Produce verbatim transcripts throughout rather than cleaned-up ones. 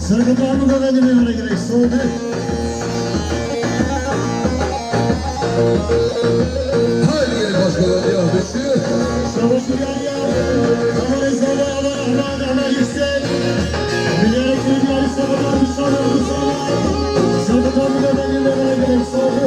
Serkeftan bu kadar demeye gerek. Soldu. Haydi gel başkaları ya, düştü. Savaşı gel ya. Kamerayı salla, Allah rahmet, Allah yüksek. Bilerek bir yarı savaşlar, bir savaş, bir savaş. Serkeftan bu kadar demeye gerek. Soldu.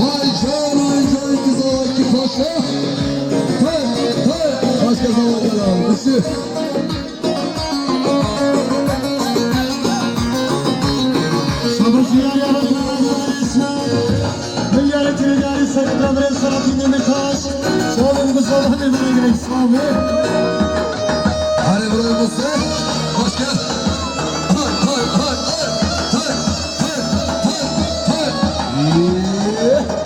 Vay can, vay can, kızlar ki paşa. Tay, tay, başka zaman gelen kızı. Şabaş yar yar. Milyarê Tirêdiyarî Serhedra Birêz Selahattin Demirtaş. Sağ olun, bu sabah ne demek gerek? Sağ olun. Hadi vuralım usta. Hoş gel. Hay, hay, hay, hay. Hay, hay, hay, hay. Yeah.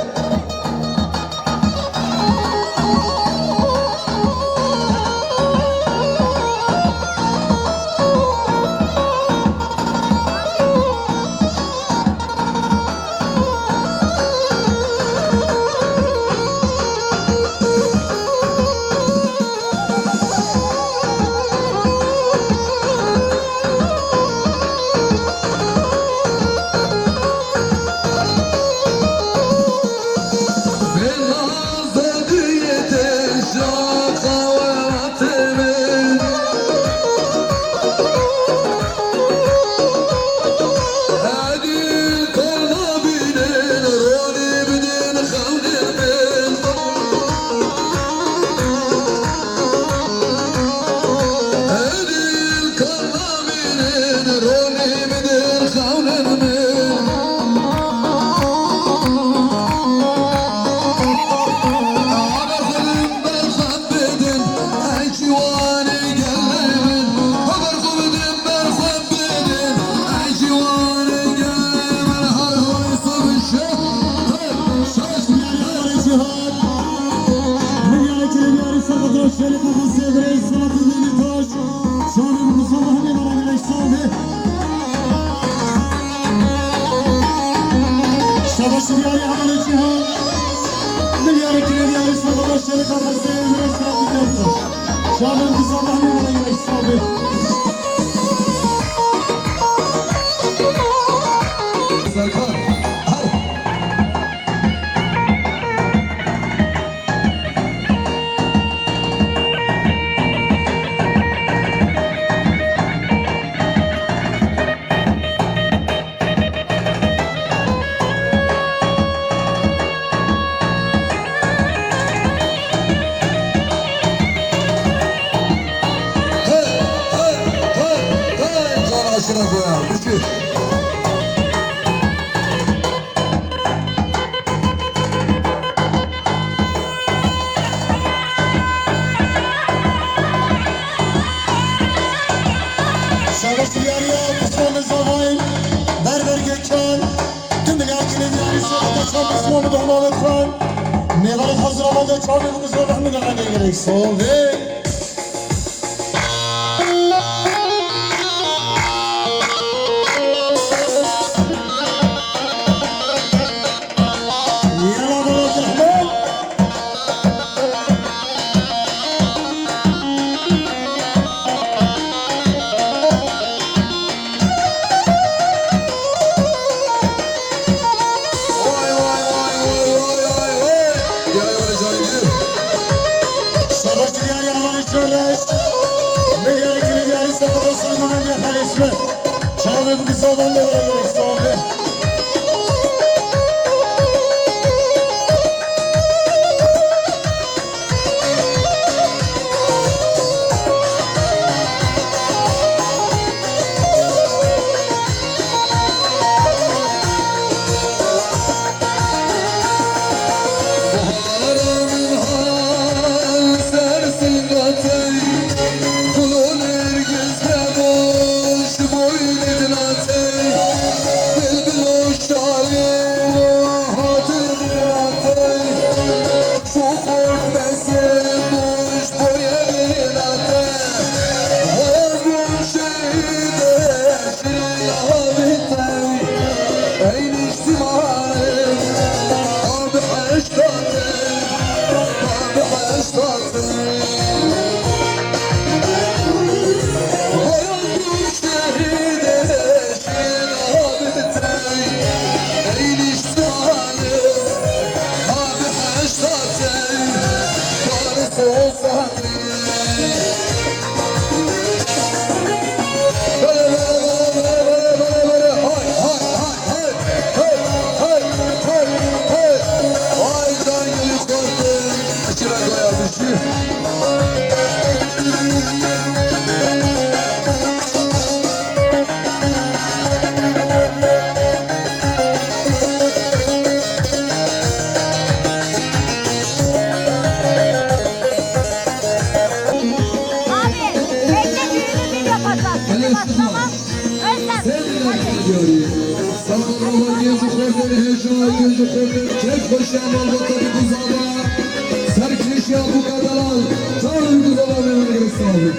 Şerîf Xasê Birêz Selahattin Demirtaş, şanê bi Mustafa Hemî bana güneş saldı. Şabaş diyarî Hevalê Cîhan, milyarê kirê diyarî Şabaş Şerîf Xasê Birêz Selahattin Demirtaş, şanê bi Mustafa Hemî bana güneş saldı. Serkan, al. Hey, hey, hey, hey, can aşırı koyar. Üçü. Şabaş diyarî ya, Osmanlı Zavayın, Berber Gökhan, tüm milyar kilim yarı sokakta Şabaş Osmanlı Doğmalı Khan, Mevalı Hazır Havada Çağrı bu kızı Rahmi Gaga'ya gerek. Sol ve Yala bala zehmet. Vay, vay, vay, vay, vay, vay, vay. Yala bala Cihangir. Şabaş diyarî Hevalê Şerreş. Milyarê kirê diyarî Sefa Hasan Mehmet Yahya Esmer. Çavê bi kisa van de were gerek sağ ol. Baharın har ser singatey, kulun ergiz de boş boynun atey, bilbil o şalin o hatır atey, şu korkmesi boş boyun atey, vazgeçeyim. Abi, bekle, düğünü biz yapacağız. Şimdi başlama. Özlem, hadi. Sağ ol, genci korkları heyecan, genci korkları. Çok hoş ya, malda tabii bu zaba. Serkeş ya bu kadar al. Çağırın bu zaba, memur sağlık.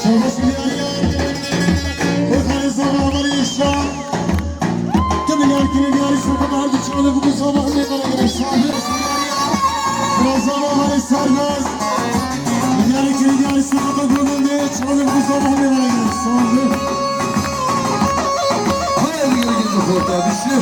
Şabaş diyarî ya. Urxanê zava hevalê Şam. Tüm milyar kirin diyarî Sefa Bahar di çavê bû zava hemê bana gerek şabaş diyarî ya. Bira zava hevalê Serbest. Haydi gel gece korkar düştü.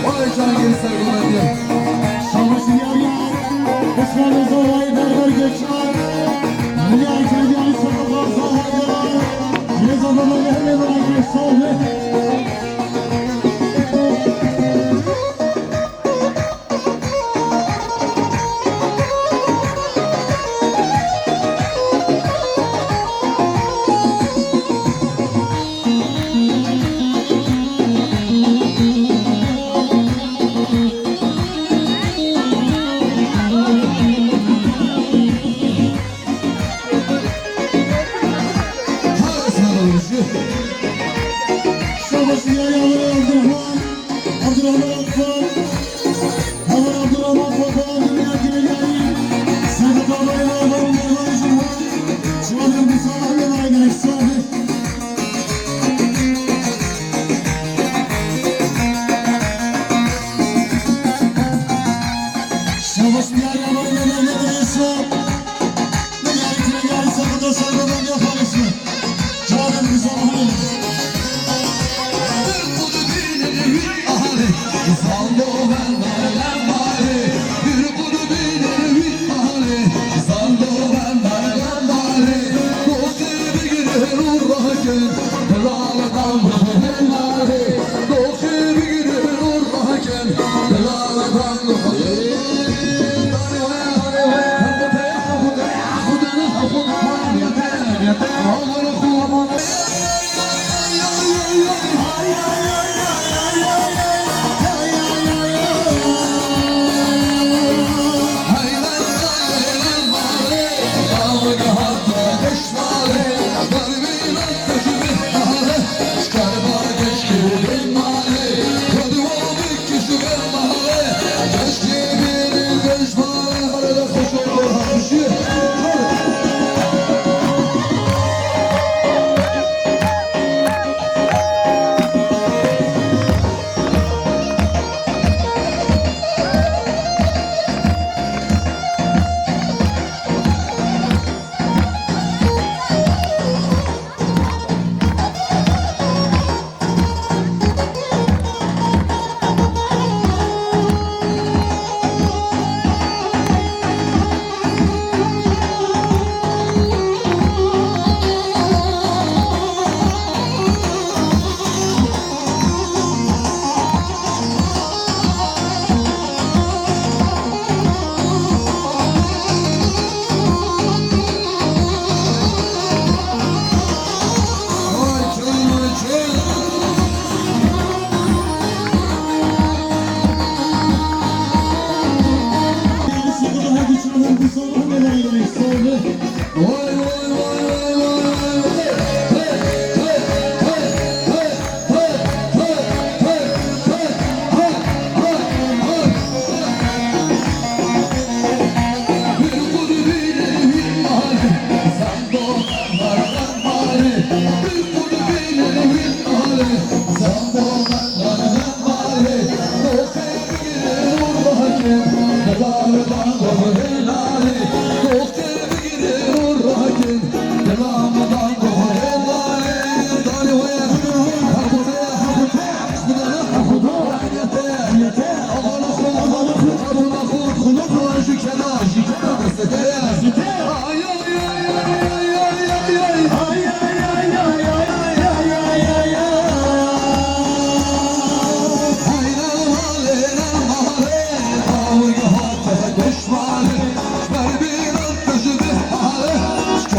Vay Cihangîr Sergomendi. Şabaş diyar yar, Osmanlı Zavayı Berber Gökçen. Milli Akademi Mustafa Fazla Hakan. Reza Baba Mehmet Akif Salih.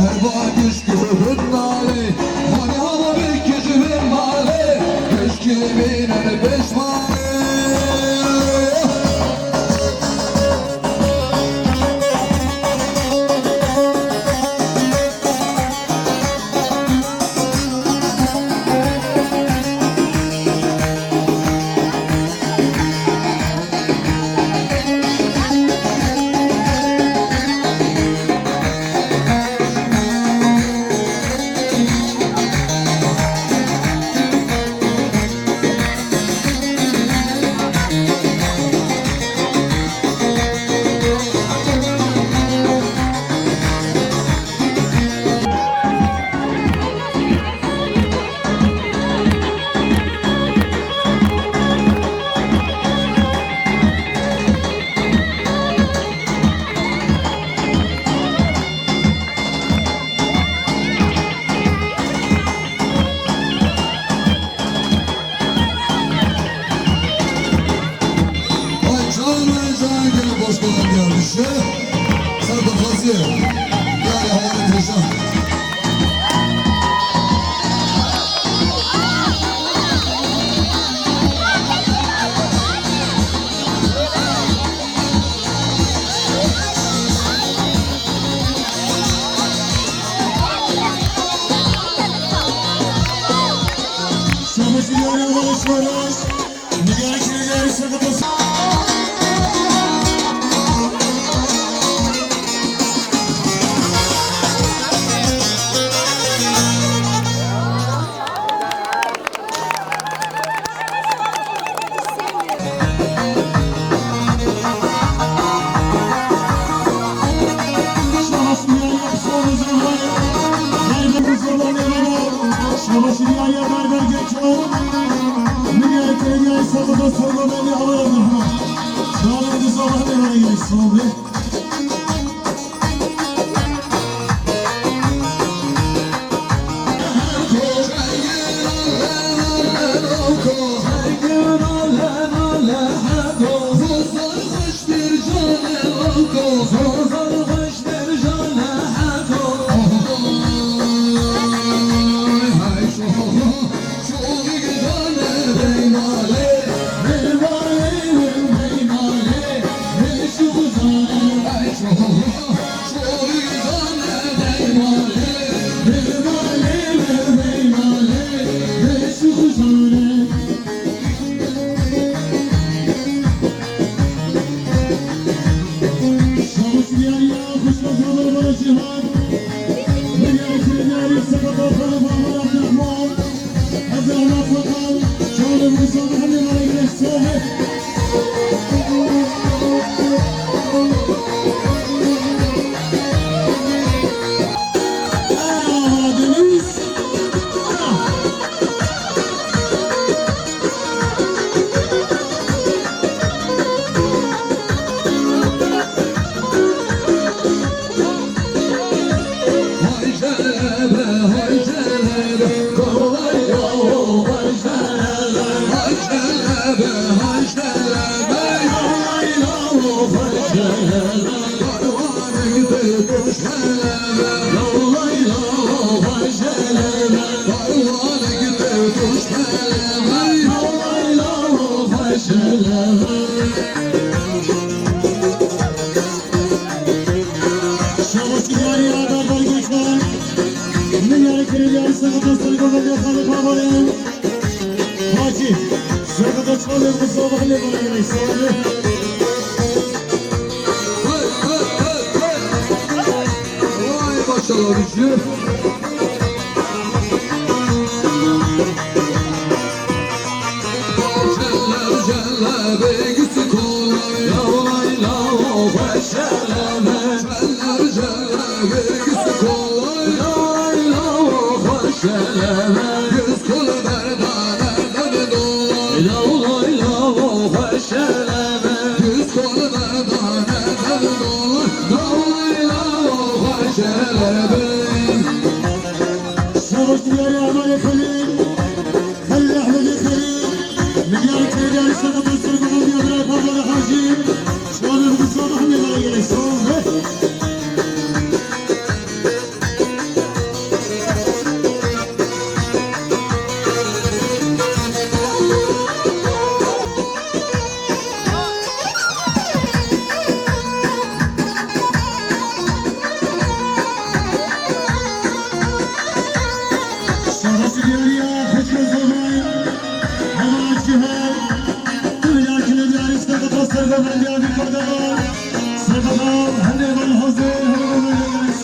Erba gişk ji bin malê, hani hava bikî ji bin malê, gişkê bînin pêşmalê. Ay canım, ay canım, gene başkanım gelmiş ya. Sen de fazla. Yani havalı tezcan. Şabaş, yavaş, yavaş. Vay, maşallah, güçlü. Diyariya xweşke zomay, hema cihê, tu ya kine diyarî sefata sergovendiya vî kode. Sefata hene van hazir, hene van hazir.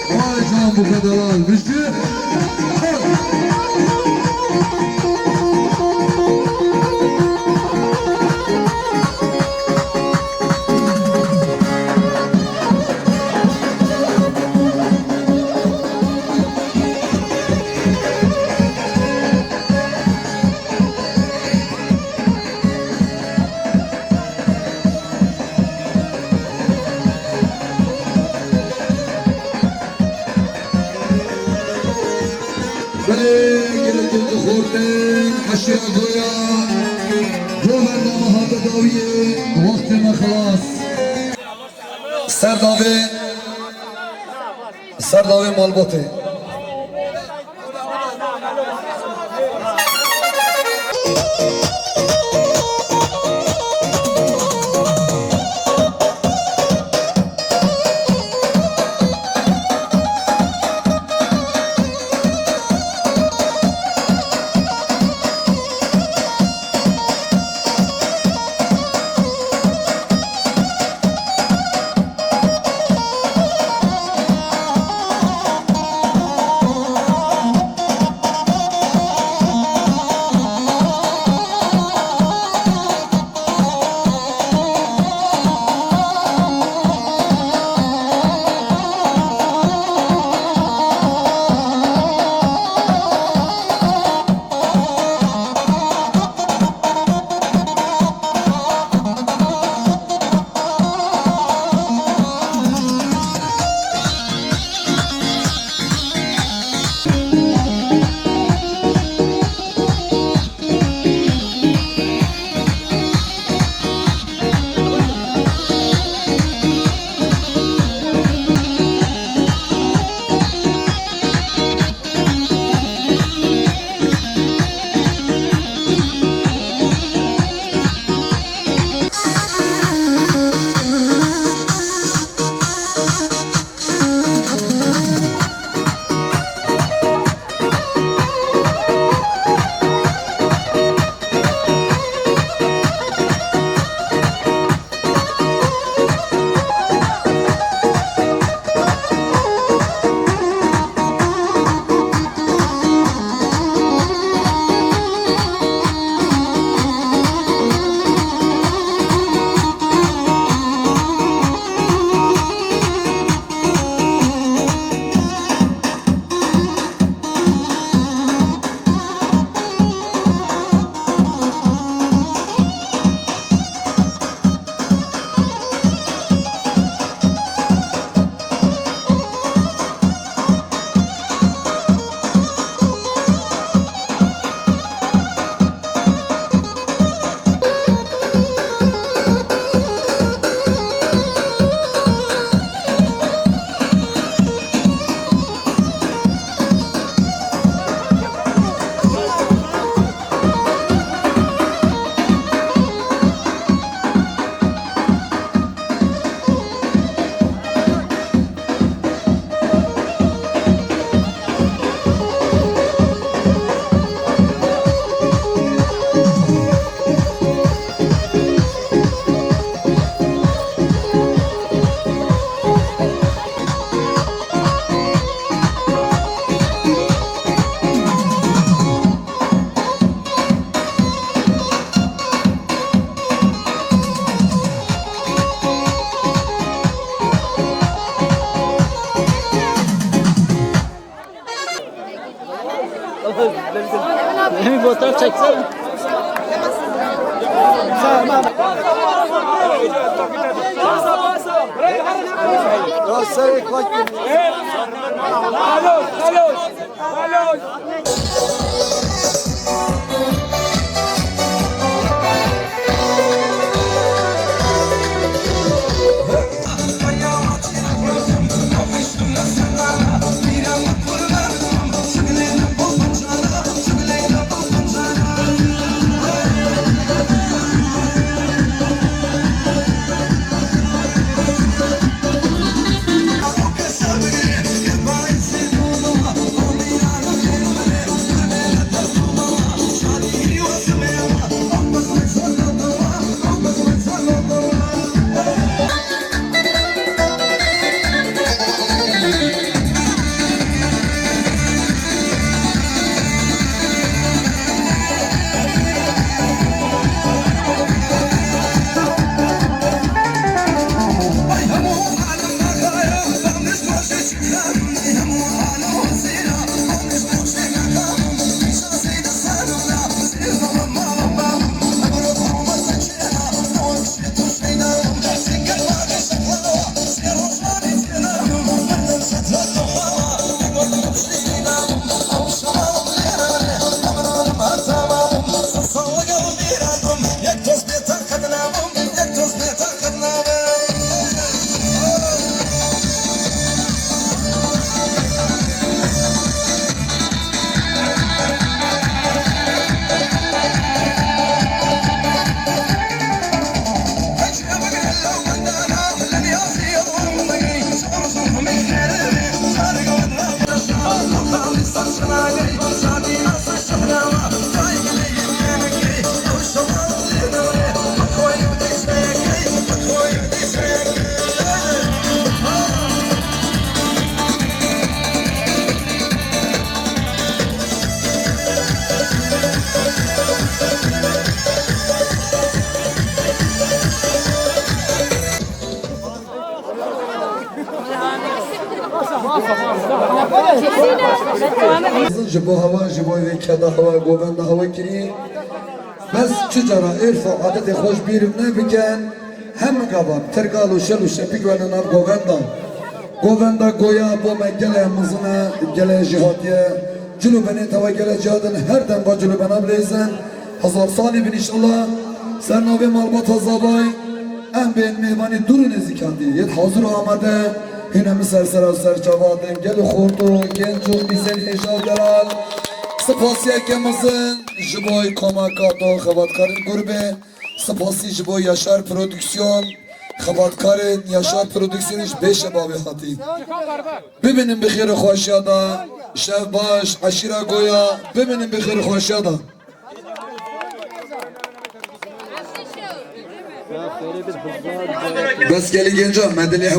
Vay can bu kadar al. Müjde. Belê gelekî xortên eşîra Goya. Govername hate dawiyê, wextê me xilas. Serdavê, serdavê malbatê. Hem bir fotoğraf çeksene. Ya sen bak. Ji bo hewa, ji bo vê keda hewa, govenda hewa kirî. Bes çi cara êrf û adetê xwe ji bîr nebikin, hemû gava tirgal û şel û şepik wene nav govenda. Govenda goya bo me gelê mezin e, gelê jêhatî ye. Cil û benê tewa gelê cihadin her dem va cil û bena bileyzin. Hezar salî bin înşallah. Ser navê malbata Zavay. Em bên mêvanî dûr û nêzîk hatî. Yêt hazir û amade. Hûn em ser sera û ser çava din. Gel û xort û genc û mîzên hêja û delal. Spasiyeke mezin ji bo koma Kato xebatkarên gurbê. Spasî ji bo Yaşar Prodüksiyon. Xebatkarên Yaşar Prodüksiyon ji bê şebabê hatî. Bimînin bi xêr û xweşiya da. Şev baş, eşîra Goya. Bimînin bi xêr û xweşiya da. Bes gelî genca, me dilê